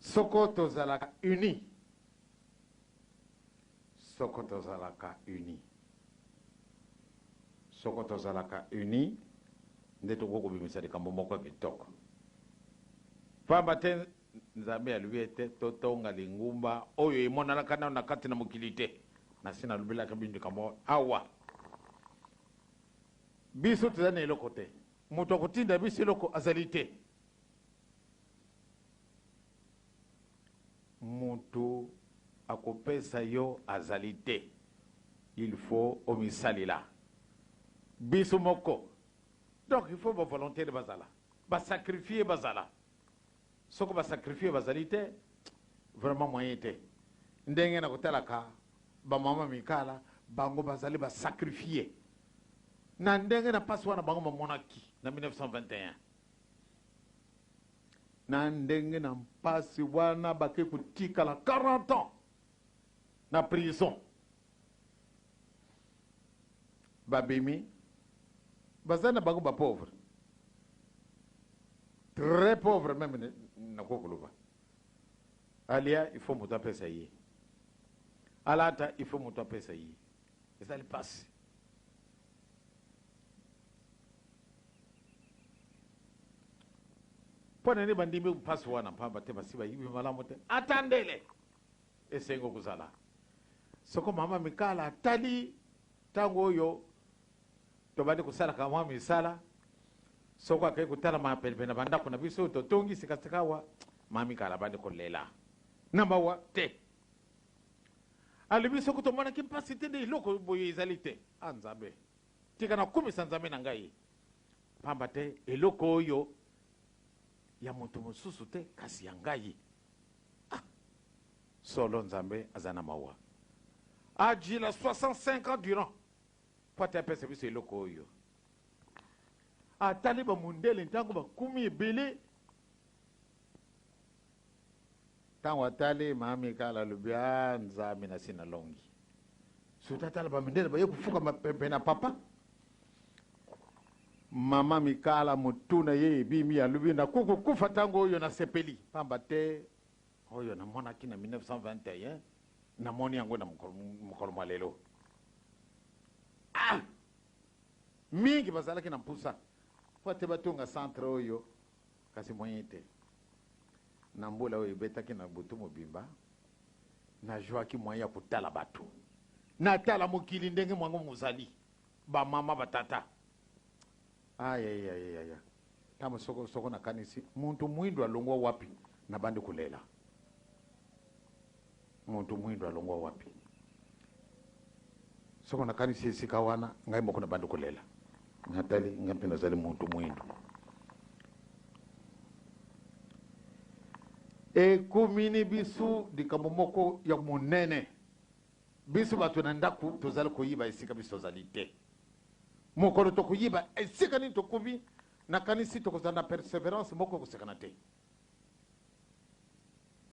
Soko tozalaka uni, soko tozalaka uni, soko tozalaka uni nde tokoki kobimisa likambo moko ya kitoko. Pamba te Nzambe alobi ete totonga lingumba oyo emonanaka nano na kati na mokili te. Nasi nalobelaka bino likambo awa. Biso tozali na eloko te. Moto akotinda biso eloko azali te. Mutu akopesa yo azali te il faut omisalela biso moko donc il faut ba volontaire bazala ba sacrifier bazala soko ba sacrifier bazali te vraiment moyen te ndenge na kotalaka ba mama mikala bango bazali ba sacrifier na ndenge na pasi wana bango bamonaki na 1921. Na ndenge na mpasi wana bake kotikala 40 ans na prison, babimi baza na bango ba pauvre, très pauvre meme nakoki koloba. Alia il faut moto apesa ye, alata il faut moto apesa ye, ezali pasi. Mpo na nini bandimi mpasi wana? Mpamba te basi bayibi malamu te. Ata ndele esengo kozala soko mama Mikala atali ntango oyo tobandi kosalaka mwa misala, soko akei kotala penepene na bandako na biso oyo totongi sikasika awa, mama Mikala abandi kolela na mawa te. Alobi soko tomonaki mpasi te nde eloko boye ezali te. A Nzambe, tika nakumisa Nzambe na ngai. Pamba te eloko oyo ya moto mosusu te, kasi ya ngai. Ah! Solo Nzambe aza na mawa. Ajila 65 ans durant mpo ate apesa biso eloko oyo. Atali ba mundele ntango bakumi ebele. Ntango atali Mama Mikala alobi, ah Nzambe nasi nalongi. Surtout atala ba mindele baye kofukama pembe na papa. Mama Mikala motu na ye ebimi alobi nakoki kokufa ntango oyo nasepeli pamba te oyo namonaki na 1921 namoni yango na mokolo mwa lelo. Ah! Mingi bazalaki na mpusa mpo ate batonga centre oyo kasi moyen te. Na mbula oyo ebetaki na butu mobimba, najuaki moyen ya kotala bato. Natala mokili ndenge mwango mozali, ba mama, ba tata. Ayayayaya, ntango soko soko nakanisi muntu mwindu alongwa wapi, nabandi kolela. Muntu mwindu alongwa wapi? Soko nakanisi esika wana, ngai moko nabandi kolela. Natali, ngai mpe nazali muntu mwindu. Ekomini biso likambo moko ya monene. Biso bato na ndako tozali koyiba esika biso tozali te. Mokolo tokoyiba esika nini tokomi, nakanisi tokozala na perseverance moko kosekana te.